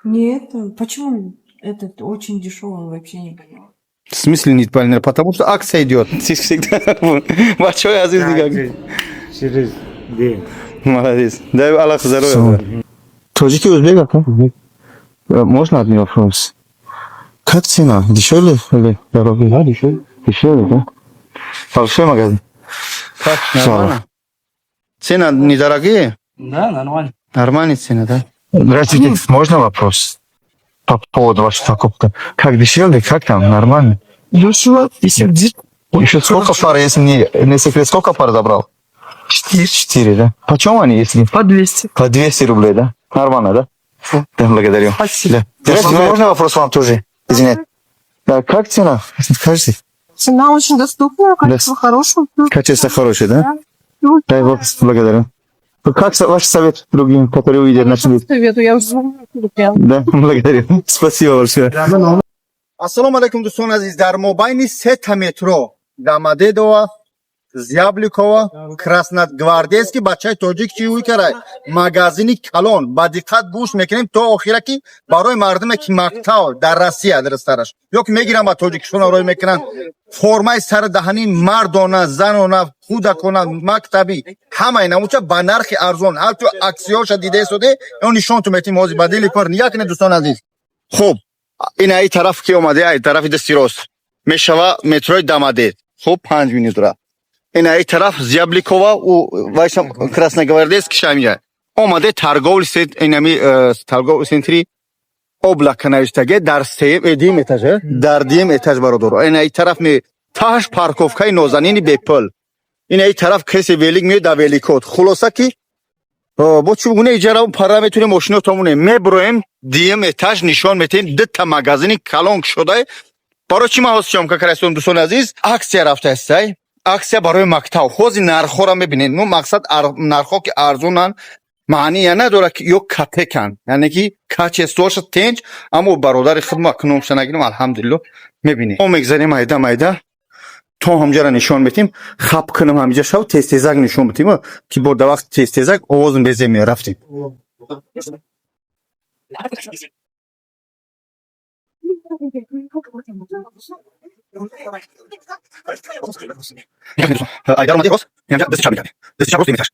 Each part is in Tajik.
Нет, почему этот очень дешевый, вообще не поняла. В смысле не понял? Потому что акция идет. Ты всегда. Бачаҳои азиз, нигоҳ. Через день. Молодец. Дай Аллах здоровья. Тоҷики, узбек, ака? Можно один вопрос? Как цена? Дешевле или дорого? Да, дешевле. Дешевле, да? Большой магазин. Как, нормально? Цена недорогие? Да, нормально. Нормальная цена, да? Здравствуйте, можно вопрос? По поводу вашей покупки. Как дешевле, как там? Нормально? Дешево, Еще сколько пар, если не секрет, сколько пар забрал? Четыре. Четыре, да? Почем они, если? По 200. По 200 рублей, да? Нормально, да? Да, благодарю. Спасибо. Да. Здравствуйте, можно вопрос вам тоже? Извиняюсь. Да, как цена? Скажите. Цена очень доступная, качество хорошее. Качество хорошее, да? Ну, Дай бог, благодарю. Как ваш совет другим, которые увидят наш вид? Советую, я уже купила. Да, благодарю. Спасибо большое. Ассалому алайкум, дӯстони азиз. Дар мобайни сета метро Домодедово, Зябликово, Красногвардейский бачаи тоҷик чӣ ӯй карай? Магазини калон. Ба диққат гӯш мекунем то охира, ки барои мардуме, ки мактаб дар Россия дурустараш ё ки мегиранд, ба Тоҷикистон рой мекунанд, формаи сари даҳанӣ, мардона, занона, кӯдакона, мактабӣ, ҳамаи намуча ба нархи арзон. Ҳатто аксияҳоша дида истоде, он нишонту метим ҳозир ба дили кор нигоҳ кунед, дӯстони азиз. Хуб, ин аи тараф ки омаде, ай тарафи дасти рост мешава метрои Домодед. Хуб, 5 минут ра. Ин аи тараф Зябликова у вайшам Красногвардейский шамия омаде, торговый центр, инами торговый центри Облака навиштаге, дар сеюм дуюм этаж, дар дуюм этаж, бародор. Ин аи тараф ме таҳаш парковкаи нозанини бепул. Ин аи тараф касе велик меояд, да великот. Хулоса ки бо чӣ гуна иҷара пара метунем, мошинотомоне меброем, дуюм этаж нишон метиҳем, дута магазини калон кушода. Барои чӣ ман ҳозир съёмка карастум, дӯстони азиз? Аксия рафтаастай, аксия барои мактаб. Ҳозир нархҳоро мебинед. Ну, мақсад, нархҳо ки арзонанд, маъния надорад, ки ё капеканд, яъне ки качествоша тенҷ. Аммо бародари худмо акномша нагирем, алҳамдулилло, мебинед. Мо мегзарем майда майда то ҳамҷара нишон метим. Хап кунам, ҳамиҷа шав, тез-тезак нишон метим, ки бо да вақти тез-тезак овозм безе меяд. Рафтем. Айдар омади, рост инҷа дасти чап мекардем, дасти чап, рост, этаж.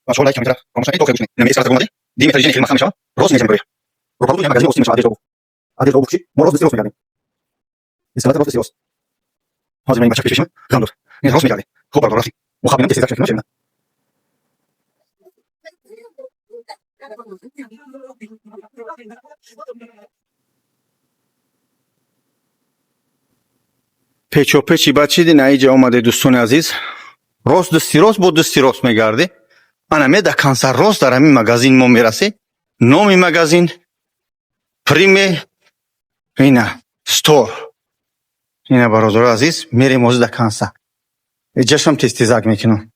Бачаҳо, лайк камитара фаромӯш накунед, то охир гӯш кунед. Инами эскалатор омади, дуюм этажи хеле маҳкам мешавад, рост мезанем, барои рӯпарӯ магазини остин мешавад, одежда, обувь. Одежда, обувь чӣ? Мо рост, дасти рост мегардем, эскалатор, рост, дасти рост. Ҳозир ман ин бача пеш пешим ғам дод. Ин рост мегардем. Хуб, бародар, рафтем. Мо хаб бинам, тез-тезак мекунам, чемина. Печопечи баъд чи дина иҷа омаде, дӯстони азиз, рост, дасти рост, бо дасти рост мегардӣ, ана ме до конца рост дар ҳамин магазин мо мерасӣ. Номи магазин Приме ина Стор. Ина, бародари азиз, мерем ҳозир до конца, иҷашам тез-тезак мекунам.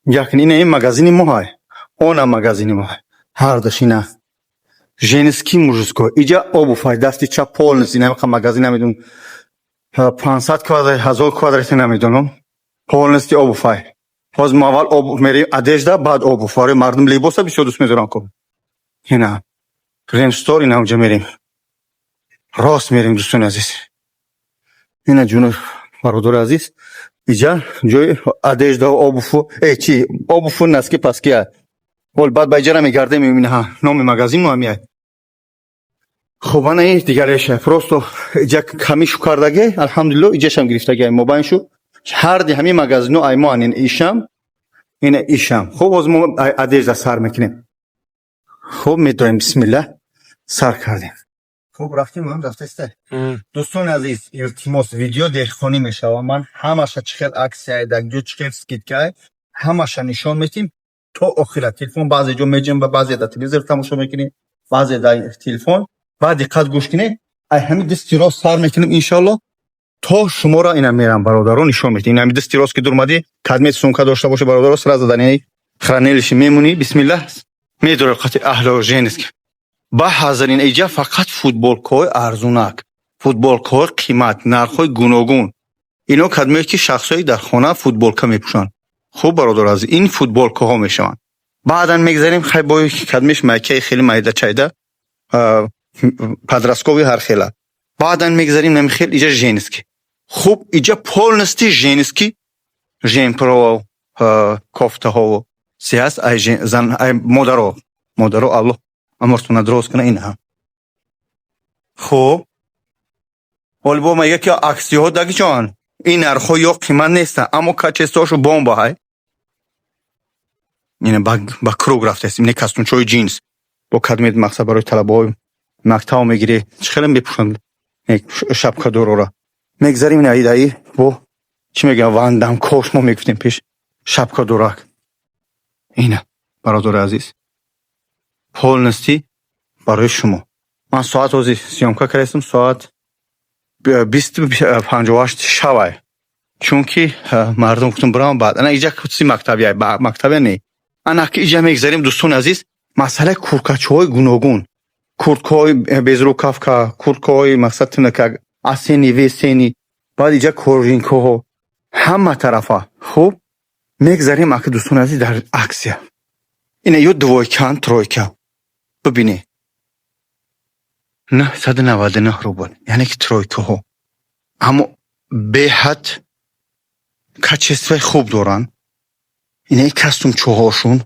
Якн ина ин магазини мо ҳай, она магазини мо ҳай, ҳардуш ина женский, мужской. Иҷа обувь ҳай, дасти чап полностью. Ина магазин, намедонам, 500 квадрат, 1000 квадрати, намедонам, полностью обувь ҳай. Ҳозир мо аввал обувь мерем, одежда, баъд обувь. Барои мардум либоса бисёр дӯст медорам ку. Ина Ремстор, ина унҷа мерем, рост мерем, дӯстони азиз. Ина ҷуно, бародари азиз, иҷа ҷои одежда, обуву чи, обуву носки, паски. Ҳол баъд ба иҷара мегардем. Ина номи магазин мо ҳамияй. Хуб, ана ин дигареша просто иҷа ками шу кардаге, алҳамдулилло, иҷашам гирифтаге, мобайн шу. Ҳарди ҳамин магазино ай мо анин, ишам, ина ишам. Хуб, ҳозир мо одежда сар мекунем. Хуб, медоем, бисмилла, сар кардем. Хуб, рафтем, ҳам рафтаиста. Дӯстони азиз, илтимос, видео деҳқонӣ мешава. Ман ҳамаша, чӣ хел аксияе, дар ҷо чӣ хел скидкае, ҳамаша нишон метим то охира. Телефон баъзе ҷо меҷем, баъзе дар телевизор тамошо мекунем, баъзе дар телефон. Баъд диққат гӯш кунед. Ай ҳамин дасти рост сар мекунем, иншоалло, то шуморо ина мерам, бародаро, нишон метим. Ина ҳамин дасти рост ки дурмадӣ, кадмет сумка дошта боша, бародаро, сразу дар ини хранилище мемонӣ. Бисмиллаҳ. Медорад қати аҳло женский. Ба ҳазарин, иҷа фақат футболкаҳои арзунак, футболкаҳои қимат, нархҳои гуногун. Ино кадмее ки шахсҳое дар хона футболка мепӯшанд. Хуб, бародар азиз, ин футболкаҳо мешаванд. Баъдан мегзарем, хай, бо кадмеш майкаи хеле майда чайда, подростковый ҳархела. Баъдан мегзарем намихел иҷа женский. Хуб, иҷа полностью женский жемпро, кофтаҳо се ҳаст, ай зан, ай модаро. Модаро, Аллоҳ амртона дроз куна, инҳа. Хуб, ҳоли бо мега ки аксияҳо дагиҷон, ин нархҳо ё қимат нестанд, аммо качествошу бомба ҳай. Ина ба круг рафтаст. Ина костюмчаҳои ҷинс бо кадмед, мақсад барои талабаҳои мактаб мегирӣ, чӣ хеле мепӯшанд шапкадорора. Мегзарем, ина идаи бо чӣ мегӯям, вандам кош мо мегуфтем пеш, шапкадорак. Ина, бародари азиз, полностью барои шумо. Ман соат ҳозир съёмка кардастам, соат 20:58 шавай, чунки мардум гуфтам бирам. Баъд ана иҷа си мактабия, мактабия не. Ана ки иҷа мегзарем, дӯстони азиз, масъалаи курткачаҳои гуногун, курткаҳои безрукавка, курткаҳои мақсад тунакак, осенний, весенний. Баъд иҷа кожанкаҳо ҳама тарафа. Хуб, мегзарем, ака, дӯстони азиз, дар аксия. Ина ё двойкан, тройка, бибине, 999 рубл, яъне ки тройкаҳо, аммо беҳад качествои хуб доранд. Ина костюмчаҳошун.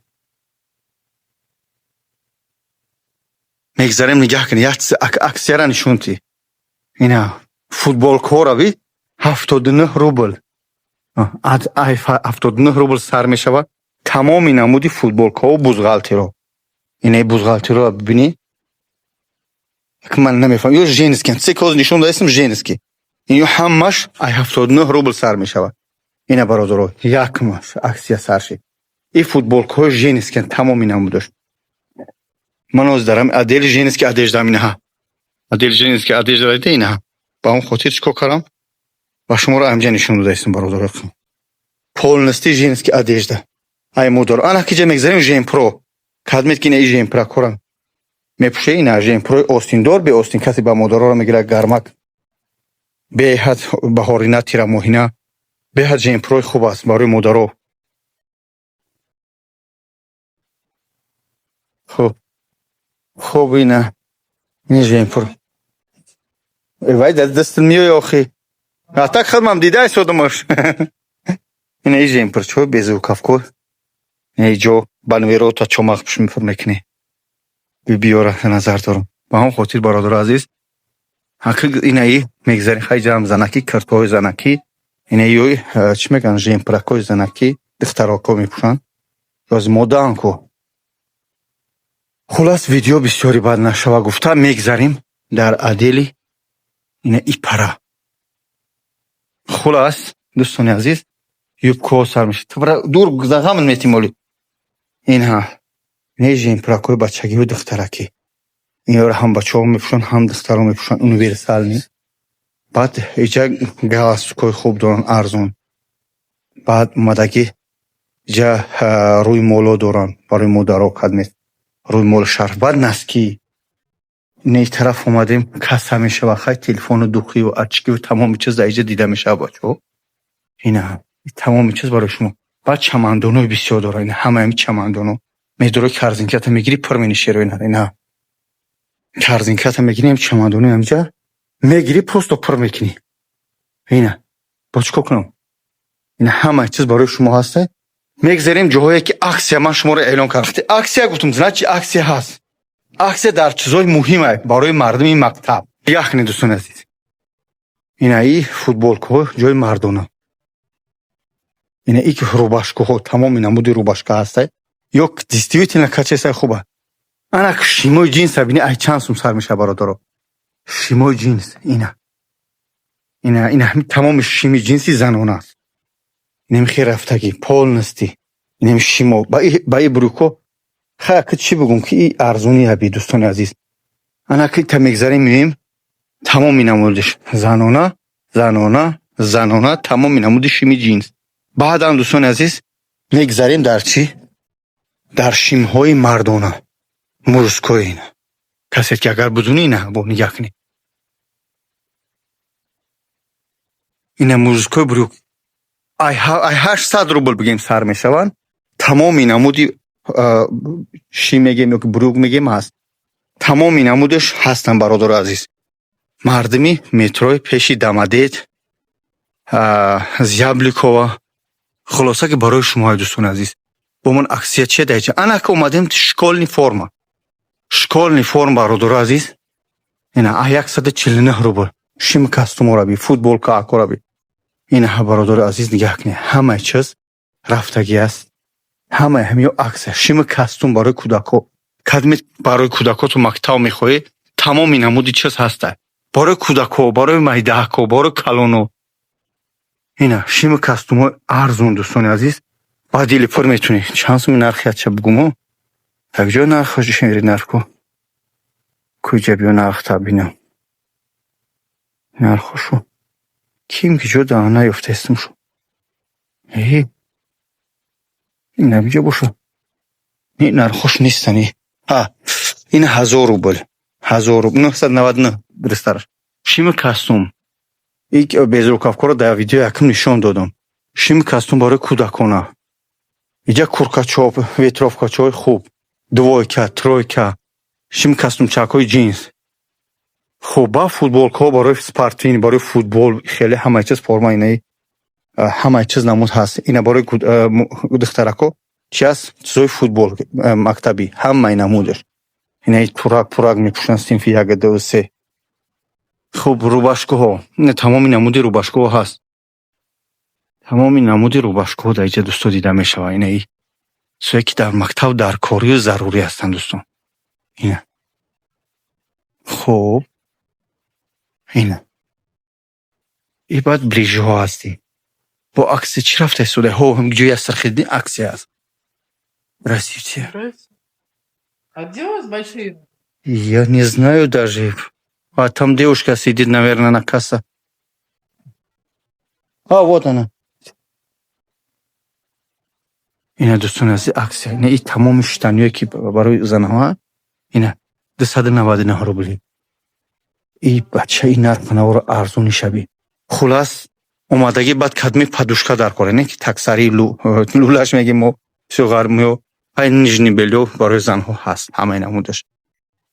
Мегзарем, нигаҳ кунед, як аксияра нишон ти. Ина футболкаҳоро би, 79 рубл, 79 рубл сар мешавад тамоми намуди футболкаҳо, бюстгальтеро. Ина бюстгальтеро бибинӣ. Ман намефаҳмам, ё женский се коз нишон даистам, женский. Ин ҳамаш ай 79 рубл сар мешавад. Ина, бародаро, якмаш аксия сар шид. И футболкаҳои женский тамоми намудаш. Ман ҳозир дарам отдели женский одежда, инаҳа, отдели женский одежда дида. Инаҳа, ба он хотир чӣ кор кардам, ба шуморо амҷа нишон додаистам, бародаро, полностью женский одежда ай модор. Ана киҷа мегзарем, жемпро кадмед ки ина и жемпракора мепӯше. Ина жемпрои остиндор, беостин, касе ба модароро мегирад, гармак беҳад баҳорина, тирамоҳина беҳад жемпрои хуб аст барои модаро. Хуб, хуб, ина ин жемпро вай дар дастат меои охи, а так худмам дида истодамаш. Ина и жемпрчҳои безрукавко ҷо ба нверота чомақ пур мекунӣ, бибиёра назар дорам. Ба ҳамон хотир, бародари азиз, инаи мегзарем, хайҷам занакӣ, киртҳои занакӣ, инаи чӣ мегӯянд, жемпракҳои занакӣ, духтароко мепӯшанд, рози модаан ку. Хулас, видео бисёри бад нашава гуфта, мегзарем дар отдели ина ипара. Хулас, дӯстони азиз, юбкаҳо сар мешавад, дур зағамн метимоли. Инҳа не жемпракҳои бачагию духтаракӣ, инро ҳам бачаҳо мепӯшанд, ҳам духтаро мепӯшанд, универсальный. Баъд иҷа галстукҳои хуб доранд, арзон. Баъд омадагӣ иҷа рӯймоло доранд барои модаро, кадмет рӯймол, шарф, баъд носки. Ин тараф омадем, касса мешавад, хай, телефону духиву очкиву тамоми чиз дар иҷа дида мешавад, бачаҳо. Ина тамоми чиз барои шумо. Баъд чамандонои бисёр дорад, ина ҳамаи чамандоно медорои, корзинката мегирӣ, пур мениши. Ина, ина корзинката мегирӣ, чамандонои ҳамҷа мегирӣ, просто пур мекунӣ. Ина бо чӣ кор кунам? Ина ҳамаи чиз барои шумо ҳаста. Мегзарем ҷоҳое ки аксия ман шуморо эълон кардам. Вақте аксия гуфтам, значит аксия ҳаст. Аксия дар чизҳои муҳима барои мардуми мактаб. Нигоҳ кунед, дӯстони азиз, ина и футболкаҳо ҷои мардона, ина и рубашкаҳо, тамоми намуди рубашка ҳаста, ё действительно качествои хуба. Ана шимои ҷинса бини, ай чанд сум сар мешавад, бародаро, шимои ҷинс. Ина, ина, ина тамоми шими ҷинси занона аст. Инам хел рафтагӣ полностью, инам шимо ба и брюко. Хай, ака, чӣ бигӯм ки и арзони аби, дӯстони азиз. Ана ки та мегзарем, меоем тамоми намудиш занона, занона, занона, тамоми намуди шими ҷинс. Баъдан, дӯстони азиз, мегзарем дар чӣ? Дар шимҳои мардона, мужской, ина касе ки агар будуни, ина бо нигаҳ кунед, ина мужской брюк ай 800 рубл бигем сар мешаванд. Тамоми намуди шим мегем ё ки брюк мегем ҳаст, тамоми намудаш ҳастанд, бародари азиз. Мардуми метрои пеши Домодедово, Зябликова. Хулоса, ки барои шумо, дӯстони азиз, бо ман акция чия даҷа. Анака омадем, школьный форма, школьный форма, бародари азиз, ина 149 рубл. Шим костюмораби, футболка акораби. Ина, бародари азиз, нигаҳ кунед, ҳамаи чиз рафтагӣ аст, ҳамаи ҳамиё акция. Шими костюм барои кӯдакҳо, кадме барои кӯдакҳоту мактаб мехоҳӣ, тамоми намуди чиз ҳаста барои кӯдакҳо, барои майдаҳакҳо, барои калоно. Ина шими костюмҳои арзон, дӯстони азиз, ба дили пур метунӣ. Чанд суми нархи яча бугумо? Так, ҷо нархи нархко куҷа? Биё, нархта бинам, нархошу ким ки ҷо да наёфтаистам шу. Э, ина биҷа боша, не, нархош нестани. А, ина 1000 рубл, 1000 рубл, 999 дурусттараш. Шими костюм ик безрукавкоро дар видео якум нишон додам. Шими костюм барои кӯдакона. Иҷа курткачо, ветровкачои хуб, двойка, тройка, шим костюмчакҳои ҷинс хуб, ба футболкаҳо барои спортивный, барои футбол, хеле ҳамаи чиз, форма, инаи ҳамаи чиз намуд ҳаст. Ина барои духтарако чи ҳаст? Чизои футбол мактабӣ, ҳамаи намудаш. Инаи турак пурак мепӯшанд, синфи як, ду, се. Хуб, рубашкаҳо, тамоми намуди рубашкаҳо ҳаст, тамоми намуди рубашкаҳо дар иҷа, дӯсто, дида мешавад. Инаи чизое ки дар мактаб дар корию зарурӣ ҳастанд, дӯстон, ина. Хуб, ина и баъд брижиҳо ҳастӣ бо акция. Чӣ рафта истода? Ҳо, ҷои Астрахиддин акция аст. Здравствуйте. А где у вас большие? Я не знаю даже. А там девушка сидит, наверное, на касса. А, вот она. Ина, дӯстони азиз, акция. Ина и тамоми штаниое ки барои занҳо, ина 299 рубли. И бача, и нархи наворо арзон шаби. Хулас, омадагӣ баъд кадми подушка дар кора, не ки таксари лулаш мегем мо бисёр ғармиё. Ай нижний бельё барои занҳо ҳаст, ҳамаи намудаш.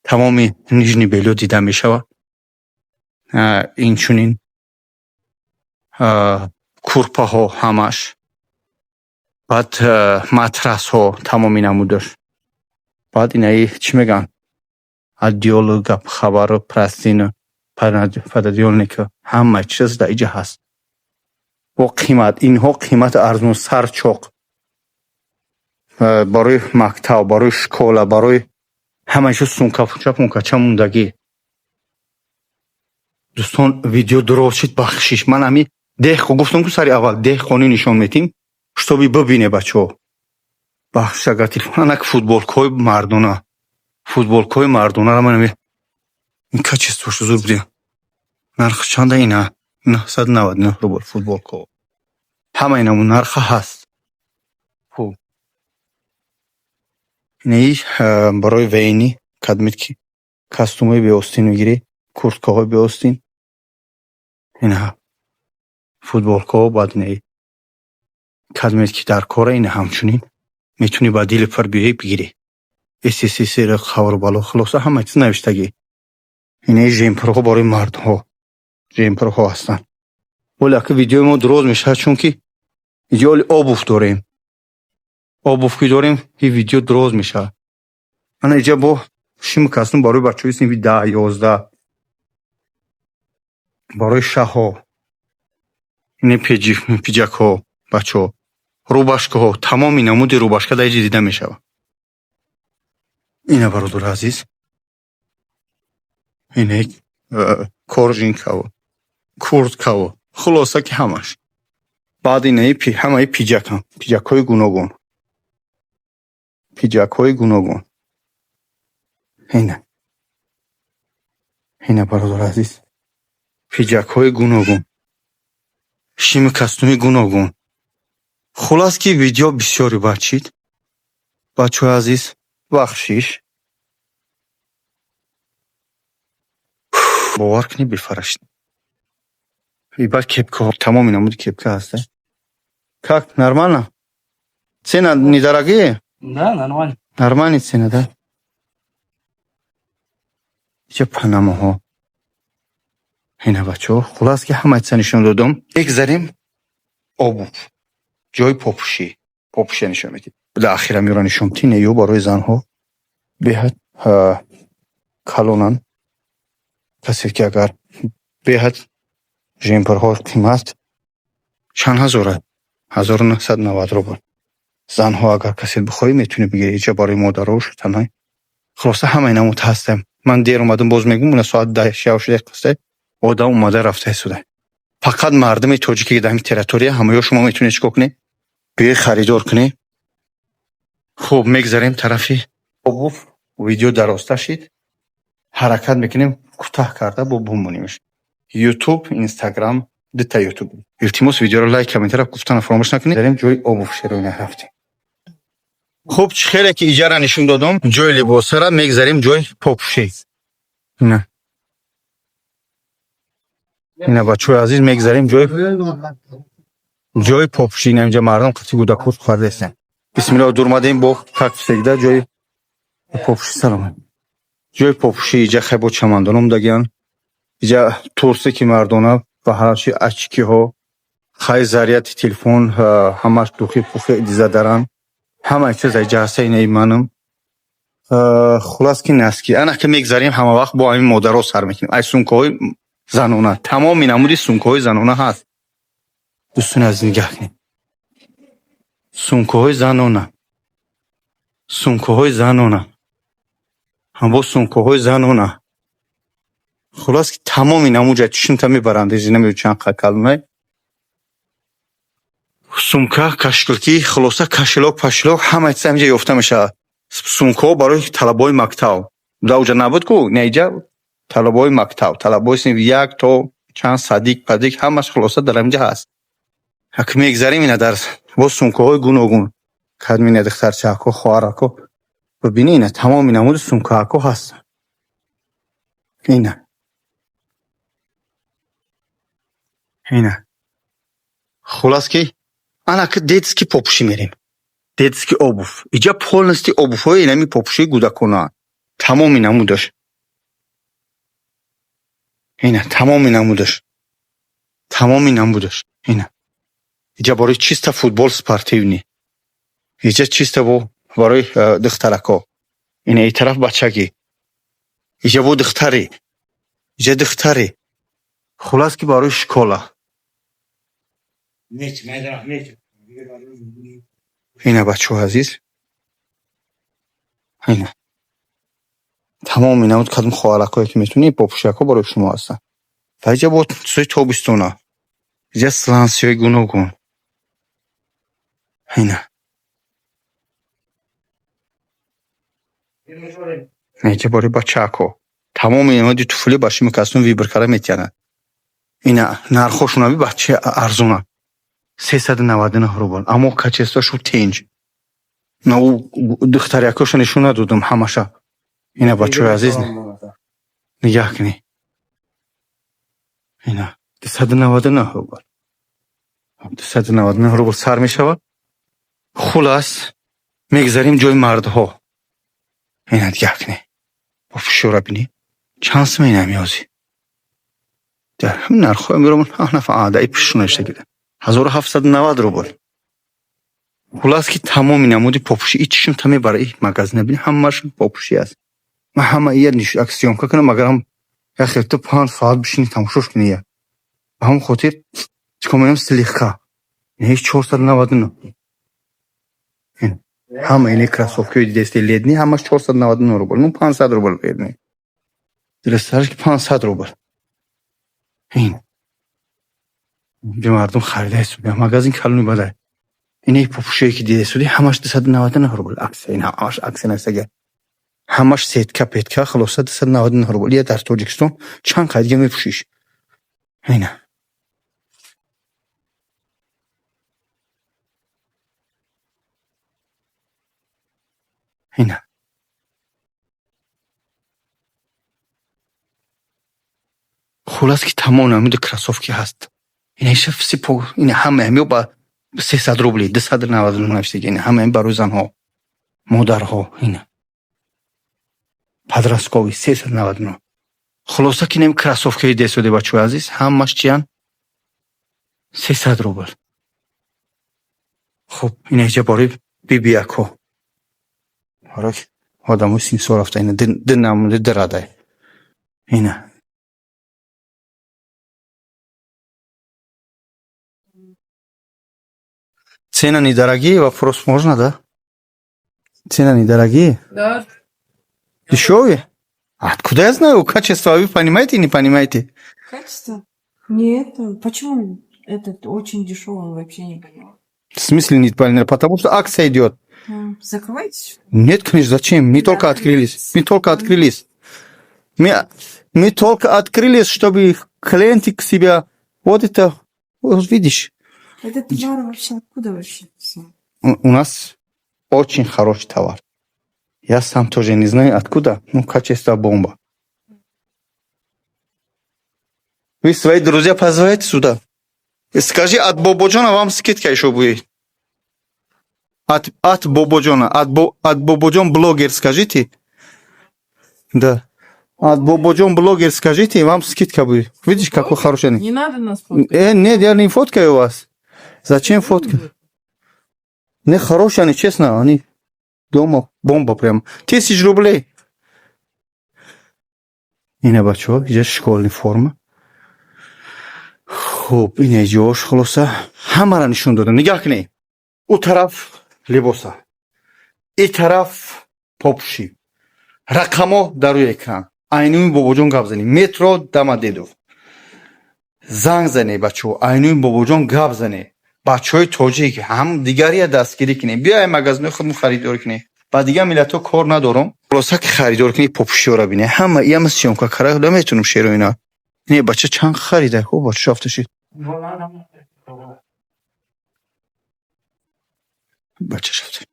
Тамоми нижний бельё дида мешавад. Инчунин курпаҳо ҳамаш. Баъд матрасҳо тамоми намудаш. Баъд инаи чӣ мегӯянд? Одеяло, гап хабару простыня, пододеяльника, ҳама чиз дар иҷа ҳаст. Бо қимат, инҳо қимати арзон, сарчоқ. Барои мактаб, барои школа, барои ҳамаи чиз, сумка пункача мондагӣ. Дӯстон, видео дуроз шид, бахшиш. Ман ҳами деҳқо гуфтам, ку сари аввал деҳқонӣ нишон медиҳем, чтобы бибине бачаҳо. Бахшиш, агар телефон. Анак футболкаҳои мардона. Футболкаҳои мардонаро ман ин качествош зур будем. Нархи чанда ина? 999 рубл футболкаҳо. Ҳамаи намуд нарха ҳаст. Хуб. Инаи барои военный, кадмед ки костюмҳои беостин мегирӣ, курткаҳои беостин. Ина футболкаҳо, баъд инаи кадмед ки дар кора, ина ҳамчунин метавонӣ ба дили пур биёӣ, бигирӣ. СССР, хабару бало, хулоса, ҳама чиз навиштагӣ. Инаи жемпурҳо барои мардҳо. Жемпурҳо ҳастанд. Вале ака, видеои мо дуроз мешавад, чунки иҷо оли обувь дорем. Обувь ки дорем, и видео дуроз мешавад. Ана иҷа бо шими костюм барои бачаҳои синфи 10, 11. Барои шаҳо. Ини пиджакҳо, бачаҳо. Рубашкаҳо, тамоми намуди рубашка дар иҷа дида мешавад. Ина, бародари азиз. Ина коржинкаво, курткаво, хулоса ки ҳамаш. Баъд инаи ҳамаи пиджакам, пиджакҳои гуногун. Пиджакҳои гуногун. Ина. Ина, бародари азиз. Пиджакҳои гуногун. Шими костюми гуногун. Хулас ки видео бисёре бачид. Бачаҳои азиз, бахшиш. Бовар кунед, бефараш. И баъд кепкаҳо, тамоми намуди кепка ҳаста. Как, нормально? Цена недорогие? Да, нормально. Нормальный цена, да? Ча панамаҳо. Ина, бачаҳо, хулас ки ҳамаи чиза нишон додам. Мегзарем обувь. Ҷои попушӣ. Попушия нишон медиҳем. Дар ахира меёра нишон тине ё барои занҳо беҳад калонанд. Касе ки агар беҳад жемперҳо қимат чанд ҳазора? 1990 рубл. Занҳо, агар касе бихоҳӣ, метавонӣ бигирӣ. Иҷа барои модарош танҳо. Хулоса, ҳамаи намуд ҳастем. Ман дер омадам, боз мегӯм, уна соат 10 шав шуда қисте одам омада рафта истода. Фақат мардуми тоҷике ки дар ҳамин территория ҳамаё шумо метавонед чикор кунед? Биёед, харидор кунед. Хуб, мегзарем тарафи обувь. Видео дарозтар шид. Ҳаракат мекунем кӯтаҳ карда бо бумонемш. Ютуб, Инстаграм, дута Ютуб. Илтимос, видеоро лайк, комментара гуфтана фаромӯш накунед. Дарем ҷои обувь шероина рафтем. Хуб, чӣ хеле ки иҷара нишон додам, ҷои либосара мегзарем ҷои попушӣ. Ина. Ина, бачаҳои азиз, мегзарем ҷои попушӣ. Ина, инҷа мардум қати гудакур хӯрдаистанд. Бисмиллоҳ, дурмадем бо как всегда ҷои попушӣ, саломат. Ҷои попушӣ иҷа хебо чамандоном дагиян. Иҷа турсики мардона ва ҳарчи очкиҳо, хай заряди телефон, ҳамаш духи пухи дизадаран. Ҳамаи чиз иҷа ҳаста, инаи манам. Хулас ки носки. Ана ки мегзарем, ҳама вақт бо ҳамин модаро сар мекунем. Ай сумкаҳои занона. Тамоми намуди сумкаҳои занона ҳаст. Дӯстони азиз, нигаҳ кунед. Сумкаҳои занона. Сумкаҳои занона. Ҳамбо сумкаҳои занона. Хулас ки тамоми намуҷа чишмта мебаранд. Изи намедонам чанд қад калонай. Сумка, кошельки, хулоса, кошелёк, пошелёк, ҳамаи чиз ҳаминҷа ёфта мешавад. Сумкаҳо барои талабаҳои мактаб. Дар уҷа набуд ку, не, иҷа талабаҳои мактаб, талабаҳои синфи як то чанд, садик, падик, ҳамаш хулоса дар ҳаминҷа ҳаст. Ак мегзарем, ина дар боз сумкаҳои гуногун. Кадмина духтарчаҳако, хоҳарако. Бибини, ина тамоми намуди сумкаҳако ҳаст. Ина. Ина. Хулас ки ана ки детский попушӣ мерем. Детский обувь. Иҷа полностью обувьҳои инами попушии кӯдаконаанд. Тамоми намудаш. Ина, тамоми намудаш. Тамоми намудаш. Ина. Иҷа барои чисто футбол спортивный. Иҷа чисто бо барои духтарако. Ина, и тараф бачагӣ. Иҷа бо духтари. Иҷа духтари. Хулас ки барои школа. Меч. Ина, бачаҳои азиз. Ина. Тамоми намуд кадом хоҳаракое ки метавонӣ, попушакҳо барои шумо ҳастанд. Ва иҷа бо чизои тобистона. Иҷа слансиҳои гуногун. Ина. Иҷа барои бачаҳако. Тамоми намуди туфли ба шумо касум выбор карда метиҳанд. Ина, нархошон аби бача арзона. 399 рубл. Аммо качествошу тенҷ. На, ӯ духтарякоша нишон надодам ҳамаша. Ина, бачаҳои азиз, нигаҳ кунед. Ина, 299 рубл. 299 рубл сар мешавад. Хулас, мегзарем ҷои мардҳо. Ина, нигаҳ кунед. Бо фишора бинед. Чанд сум ина меёзи? Дар ҳамин нархҳоя мерам нафа дар пишшо навишта гирда. 1790 рубл. Хулас ки тамоми намуди попуши и чишмта мебара, и магазина бини, ҳамааш попуши аст. Ман ҳама ия ак съёмка кунам, агарам як хел ту 5 соат бишини тамошош кунӣ я. Ба ҳамон хотир чикор менам, слегка. Ин 499. Ҳама ини кроссовкиҳои дидести ледни ҳамаш 499 рубл. Ну, 500 рубл ледни. Дурустараш ки 500 рубл. Ин. Инҷа мардум харида истода. Магазин калони бадай. Ини попушие ки дида истоди, ҳамаш 299 рубл. Акция, ин ҳамаш акция нависага. Ҳамаш сетка, петка, хулоса, 299 рубл. Ия дар Тоҷикистон чанд қайдига мепӯшиш? Ина. Ина. Хулас ки тамом намуди кроссовки ҳаст. Ина иша сипо, ина ҳама ҳамё ба 300 рубли, 299 навиштаги, ина ҳама ҳам барои занҳо, модарҳо, ина. Подростковый 399. Хулоса ки нем кроссовкаи десоде, бачаҳои азиз, ҳамаш чиян? 300 рубл. Хуб, ина иҷа бораи бибиякҳо. Барои одамои синсол рафта, ина ду намуди дирадай. Ина. Цена недорогие, вопрос можно, да? Цена недорогие? Да. Дешевые? Откуда я знаю? Качество вы понимаете, не понимаете? Качество? Нет, почему этот очень дешевый, вообще не поняла. В смысле не поняли? Потому что акция идет. Закрывайтесь. Нет, конечно, зачем? Мы Да. только открылись. Мы только открылись. Мы только открылись, чтобы клиенты к себя. Вот это, вот видишь, Этот товар вообще откуда вообще? Всё? у нас очень хороший товар. Я сам тоже не знаю откуда, но качество бомба. Вы свои друзья позвоните сюда. И скажи, от Бободжона вам скидка еще будет. От Бободжона, от Бободжон блогер скажите. Да. От Бободжон блогер скажите, и вам скидка будет. Видишь, какой хороший они. Не надо нас фоткать. Нет, я не фоткаю вас. Зачем фоткать? Не, хорошие они, честно, они дома бомба прям. Тысяч рублей. Ина, бачо, иҷа школьный форма. Хуб, ина иҷош, хулоса ҳамара нишон додам. Нигаҳ кунед. У тараф либоса. И тараф попуши. Рақамо дар рӯи экран. Айнуи Бобоҷон гап занед. Метро Домодедово. Занг занед, бачаҳо. Айнуи Бобоҷон гап занед. Бачаҳои тоҷик ҳам дигария дастгирӣ кунед. Биёй магазинои худмон харидорӣ кунед. Ба дигар миллатҳо кор надорам. Хулоса ки харидорӣ кунед, попушиёра бинед. Ҳама иам съёмка кара наметунам шеро ина. Не, бача чанд харида? Хуб, бача шафта шид. Бача шафта.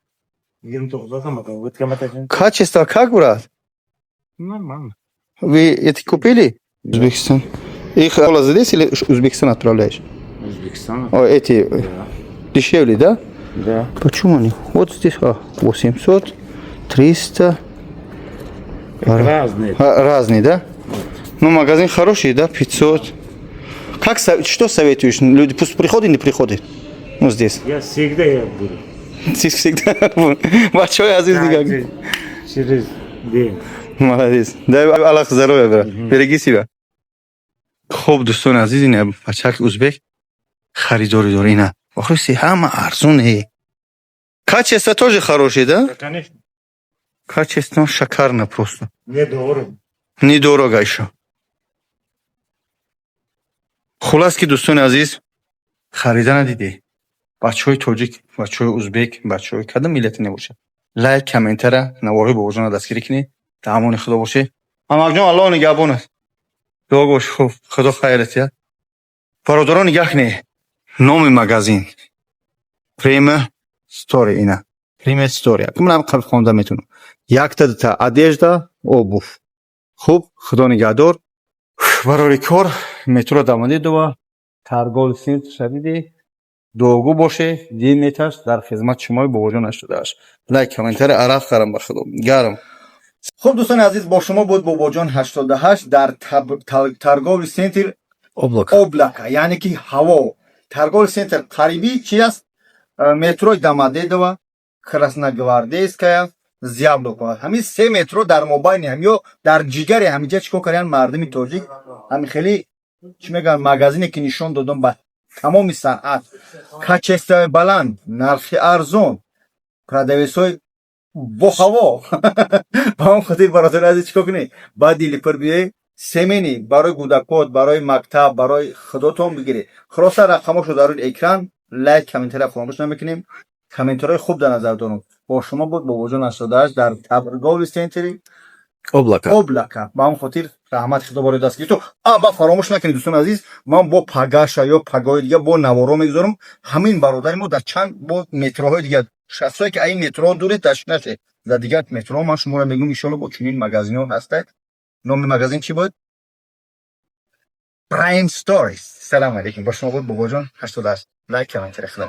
Качество как, брат? Нормально. Вы это купили? Узбекистан. Их здесь или Узбекистан отправляешь? Узбекистан. О, эти Да. дешевле, да? Да. Почему они? Вот здесь 800, 300. Разные. А, разные, да? Ну, магазин хороший, да? 500. Как, что советуешь? Люди пусть приходят, не приходят? Ну, здесь. Я всегда я буду. Здесь всегда. Большой азиз никак. Каждый через день. Молодец. Дай Аллах здоровья, брат. Береги себя. Хуб, дӯстони азиз, ина бачак узбек харидорӣ дора, ина. Охиси ҳама арзоне. Качество тоже хорошее, да? Да, конечно. Качество шикарно просто. Недорого. Недорого еще. Хулас ки, дӯстони азиз, харида надидӣ. Бачаҳои тоҷик, бачаҳои узбек, бачаҳои кадом миллате небошад. Лайк, комментара, наворҳои Бобоҷонро дастгирӣ кунед. Дар амони Худо бошед. Амакҷон, Аллоҳ нигаҳбон аст. Дуо бош, хуб, Худо хайрат я. Бародарон, нигаҳ кунед. Номи магазин. Prima Story ина. Prima Story. Ман ҳам хонда метавонам. Якта дута одежда, обувь. Хуб, Худо нигаҳдор. Барори кор, метро Домодедово, торговый центр шадиди. Дуогӯ боше, дин меташ дар хизмати шумои Бобоҷон 88. Лайк, комментари арақ харам ба Худо. Гарм. Хуб, дӯстони азиз, бо шумо буд Бобоҷон 88 дар торговый центр Облако. Облако, яъне ки ҳаво. Торговый центр қарибӣ чи аст? Метрои Домодедово, Красногвардейская, Зябликово. Ҳамин се метро дар мобайни ҳам ё дар ҷигари ҳамиҷа чӣ кор карданд мардуми тоҷик? Ҳамин хеле чӣ мегӯянд, магазине ки нишон додам ба тамоми санъат. Качествои баланд, нархи арзон, продавецҳои боҳаво. Ба он хотир, бародари азиз, чӣ кор кунед? Ба дили пур биёед, семени барои кӯдакот, барои мактаб, барои худотон бигиред. Хулоса, рақамошо дар рӯи экран, лайк, комментария фаромӯш намекунем. Комментарҳои хуб дар назар дорам. Бо шумо буд Бобоҷон 88 дар торговый центри Облако. Облако. Ба он хотир раҳмати Худо барои дастгиритон. А ба фаромӯш накунед, дӯстони азиз, ман бо пагаша ё пагоҳи дига бо наворо мегузорам. Ҳамин бародари мо дар чанд бо метроҳои дига, шахсое ки ин метроҳо дуред, ташвиш нашед. Дар дигар метро ман шуморо мегӯм, иншоалло, бо чунин магазинҳо ҳастед. Номи магазин чӣ буд? Prime Stories. Салом алейкум. Бо шумо буд Бобоҷон 88. Лайк, комментари, худо.